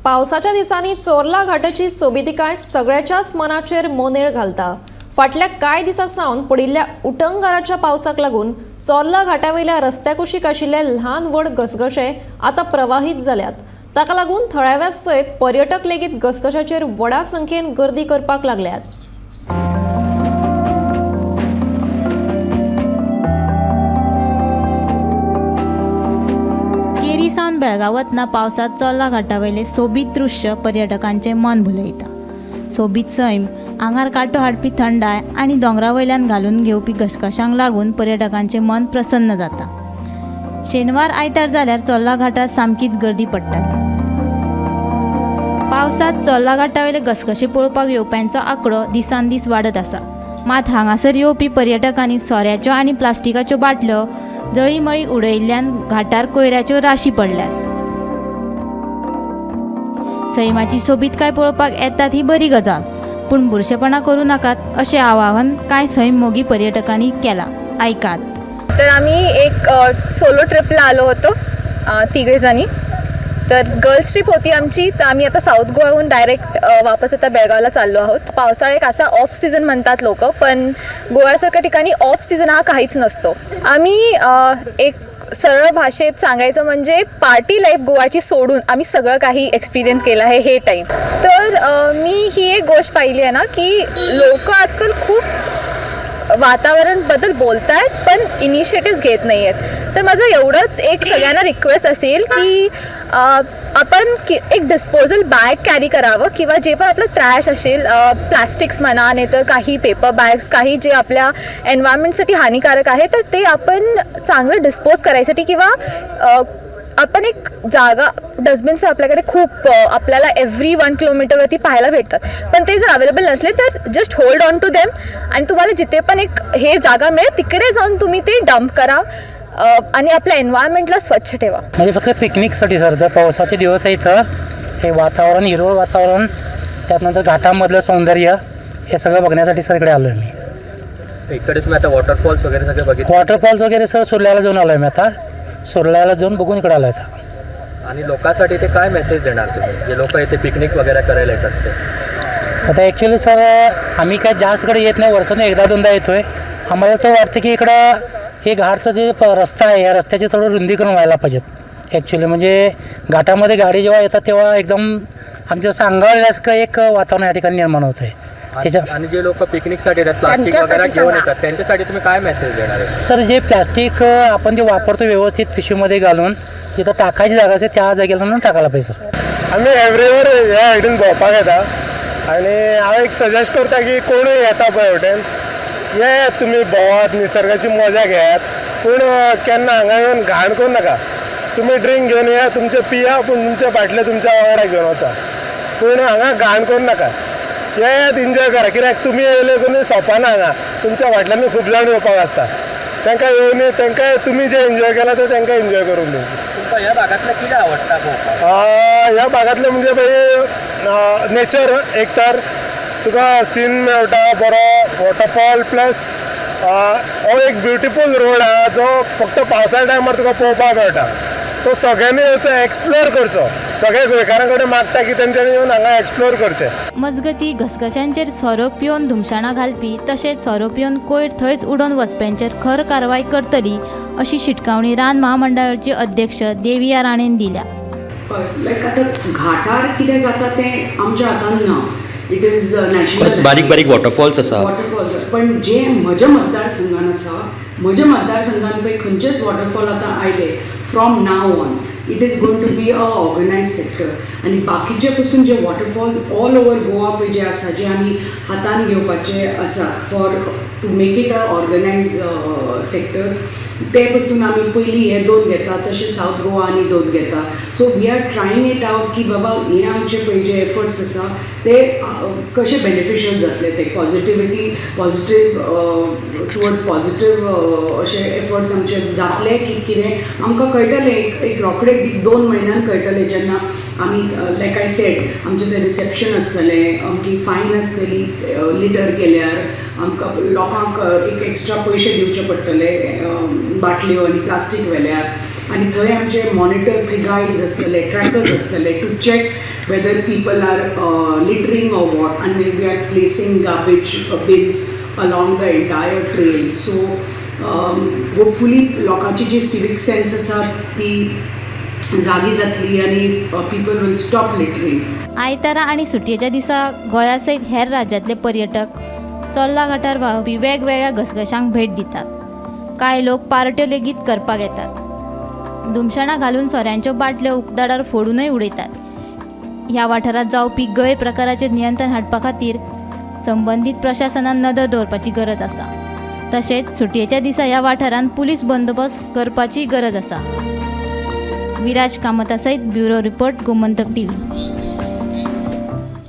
पावसाच्या दिसांनी चोर्ला घाटाची सोबितिकाय सगळ्याच्याच मनाचेर मोनेळ घालता. फाटल्या कांय दिसां सावन पडिल्ल्या उटंगाराच्या पावसाक लागून चोर्ला घाटावयल्या रस्त्या कुशीक आशिल्ले ल्हान व्हड घसघशे आतां प्रवाहीत जाल्यात. ताका लागून थळाव्या सयत पर्यटक लेगीत घसघशाचेर व्हडा संख्येन गर्दी करपाक लागल्यात. केरी सावन बेळगांव वतना पावसांत चोर्ला घाटावयलें सोबीत दृश्य पर्यटकांचें मन भुलयता. सोबीत सैम, आंगार कांटो हाडपी थंडाय आनी दोंगरा वयल्यान घालून घेवपी घसघशांक लागून पर्यटकांचें मन प्रसन्न जाता. शेनवार आयतार जाल्यार चोर्ला घाटार सामकीच गर्दी पडटा. पावसांत चोर्ला घाटावयले घसघशे पळोवपाक येवप्यांचो आंकडो दिसान दीस वाडत आसा. मात हांगासर येवपी पर्यटकांनी सोऱ्याच्यो आनी प्लास्टिकाच्यो बाटल्यो जळीमळी उडयिल्ल्यान घाटार कोयराच्यो राशी पडल्यात. सैमाची सोबीतकाय पळोवपाक येतात ही बरी गजाल, पूण बुरशेपणां करूं नाकात अशें आवाहन कांय सैम मोगी पर्यटकांनी केलां. आयकात. तर आम्ही एक सोलो ट्रिपला आलो होतो तिघेजणी. तर गर्ल्स ट्रिप होती आमची. तर आम्ही आता साऊथ गोव्याहून डायरेक्ट वापस आता बेळगावला चाललो आहोत. पावसाळा एक असा ऑफ सीझन म्हणतात लोक, पण गोव्यासारख्या ठिकाणी ऑफ सीझन हा काहीच नसतो. आम्ही एक सरळ भाषेत सांगायचं म्हणजे पार्टी लाईफ गोवाची सोडून आम्ही सगळं काही एक्सपिरियन्स केलं आहे हे टाईम. तर मी ही एक गोष्ट पाहिली आहे ना की लोक आजकाल खूप वातावरणबद्दल बोलत आहेत, पण इनिशिएटिव्स घेत नाही आहेत. तर माझं एवढंच एक सगळ्यांना रिक्वेस्ट असेल की आपण की एक डिस्पोजल बॅग कॅरी करावं किंवा जे पण आपलं ट्रॅश असेल, प्लास्टिक्स म्हणा, नाही तर काही पेपर बॅग्स, काही जे आपल्या एन्व्हायरमेंटसाठी हानिकारक आहे, तर ते आपण चांगलं डिस्पोज करायसाठी किंवा आपण एक जागा, डस्टबिन्स आपल्याकडे खूप आपल्याला एव्हरी 1 किलोमीटरवरती पाहायला भेटतात, पण ते जर अवेलेबल नसले तर just hold on to them आणि तुम्हाला जिथे पण एक हे जागा मिळेल तिकडे जाऊन तुम्ही ते डंप करा आणि आपल्या एन्व्हायरमेंटला स्वच्छ ठेवा. म्हणजे फक्त पिकनिकसाठी सर, जर पावसाचे दिवस आहे इथं हे वातावरण, हिरवळ वातावरण, त्यानंतर घाटामधलं सौंदर्य, हे सगळं बघण्यासाठी सर इकडे आलो आहे मी. इकडे तुम्ही आता वॉटरफॉल्स वगैरे सगळे बघितले? वॉटरफॉल्स वगैरे सर, सुर्ल्याला जाऊन आलो आहे मी. आता सुर्ल्याला जाऊन बघून इकडे आलो आहे आता. आणि लोकांसाठी ते काय मेसेज देणार तुम्ही, जे लोक इथे पिकनिक वगैरे करायला येतात ते? आता ॲक्च्युली सर, आम्ही काय जास्तकडे येत नाही, वर्षातून एकदा दोनदा येतो आहे. आम्हाला तर वाटतं की इकडं हे घाटचं जे रस्ता आहे, या रस्त्याचे थोडं रुंदीकरण व्हायला पाहिजेत ॲक्च्युली. म्हणजे घाटामध्ये गाडी जेव्हा येतात तेव्हा एकदम आमच्या असं अंगावर येण्यासारखं एक वातावरण या ठिकाणी निर्माण होतं आहे त्याच्या. आणि जे लोक पिकनिकसाठी येतात, प्लास्टिक वगैरे घेऊन येतात, त्यांच्यासाठी तुम्ही काय मेसेज देणार आहे? सर, जे प्लॅस्टिक आपण जे वापरतो, व्यवस्थित पिशवीमध्ये घालून जिथं टाकायची जागा असते त्या जागेला नेऊन टाकायला पाहिजे सर. आमी एवरी इयर ह्या सायडीन भोंवपाक येता आनी हांव एक सजेस्ट करता की कोणूय येता पळय वटेन, येयात तुमी, भोंवात, निसर्गाची मजा घेयात, पूण केन्ना हांगा येवन घाण करूं नाका. तुमी ड्रिंक घेवन येया, तुमचें पिया, पूण तुमचे बाटले तुमच्या वांगडा घेवन वचा, पूण हांगा घाण करूं नाका. येयात, एन्जॉय करा, कित्याक तुमी येयले कोणी सोंपना हांगा, तुमच्या फाटल्यानूय खूब जाण येवपाक आसता. तांकां येवनी तांकां तुमी जें एन्जॉय केलां तें तांकां एन्जॉय करूंक दी. तुमकां ह्या भागांतलें कितें आवडटा पळोवपाक? ह्या भागांतलें म्हणजे पळय नेचर, एक तर तुका सीन मेळटा बरो, वॉटरफॉल, प्लस हो एक ब्युटिफूल रोड आहा जो फक्त पावसा टायमार तुका पळोवपाक मेळटा. तो सगळ्यांनी येवचो, एक्सप्लोर करचो. सगळ्या गोंयकारां कडेन मागता की तेंच्यांनी येवन हांगा एक्सप्लोर करचें. मजगतीं, घसघशांचेर सोरो पिवन धुमशणां घालपी तशेंच सोरो पिवन कोयर थंयच उडोवन वचप्यांचेर खर कारवाय करतली अशी शिटकावणी रान महामंडळाचे अध्यक्ष देविया राणेन दिल्या. लायक आतां घाटार कितें जाता तें आमच्या हातान ना, it is national. बारीक बारीक वॉटरफॉल्स आसा. वॉटरफॉल्स, पण जे म्हज्या मतदारसंघान आसा, म्हज्या मतदारसंघान पळय खंयचेच वॉटरफॉल आतां आयले, from now on it is going to be a organized sector. आनी बाकीचे पसून जे वॉटरफॉल्स ऑल ओवर गोवा पळय जे आसा, जे आमी हातान घेवपाचे आसा for to make it a organized sector, ते पसून आमी पयलीं हे दोन घेता, तशें सावथ गोवा आनी दोन घेता. So we are trying it out की बाबा हे आमचे पळय जे एफर्ट्स आसा ते कशे बेनिफिशियल जातले, ते पॉझिटिविटी, पॉझिटीव टुवर्ड्स पॉझिटीव अशे एफर्ट्स आमचे जातले की कितें आमकां कळटलें. एक एक रोखडे 2 म्हयन्यान कळटलें, जेन्ना आमी, लायक I said, आमचें तें रिसेप्शन आसतलें, अमकी फायन आसतली लिटर केल्यार, आमकां लोकांक एक एक्स्ट्रा पयशे दिवचे पडटले बाटल्यो आनी प्लास्टीक व्हेल्यार. आनी थंय आमचे मॉनिटर, थंय गायड्स आसतले, ट्रॅकर्स आसतले to check whether people are littering or what, and we are placing garbage bins along the entire trail. So hopefully लोकांची जी सिवीक सेन्स आसा ती जागी जातली आनी पीपल will stop littering. आयतारा आनी सुटयेच्या दिसा गोंया सयत हेर राज्यांतले पर्यटक चोर्ला घाटार व्हांवपी वेगवेगळ्या घसघशांक भेट दितात. कांय लोक पार्ट्यो लेगीत करपाक येतात. धुमशणां घालून सोऱ्यांच्यो बाटल्यो उक्ताडार फोडूनय उडयतात. ह्या वाठारांत जावपी गैरप्रकाराचेर नियंत्रण हाडपा खातीर संबंदीत प्रशासनान नदर दवरपाची गरज आसा. तशेंच सुटयेच्या दिसा ह्या वाठारांत पुलीस बंदोबस्त करपाचीय गरज आसा. विराज कामता सयत ब्युरो रिपोर्ट, गोमंतक टीव्ही.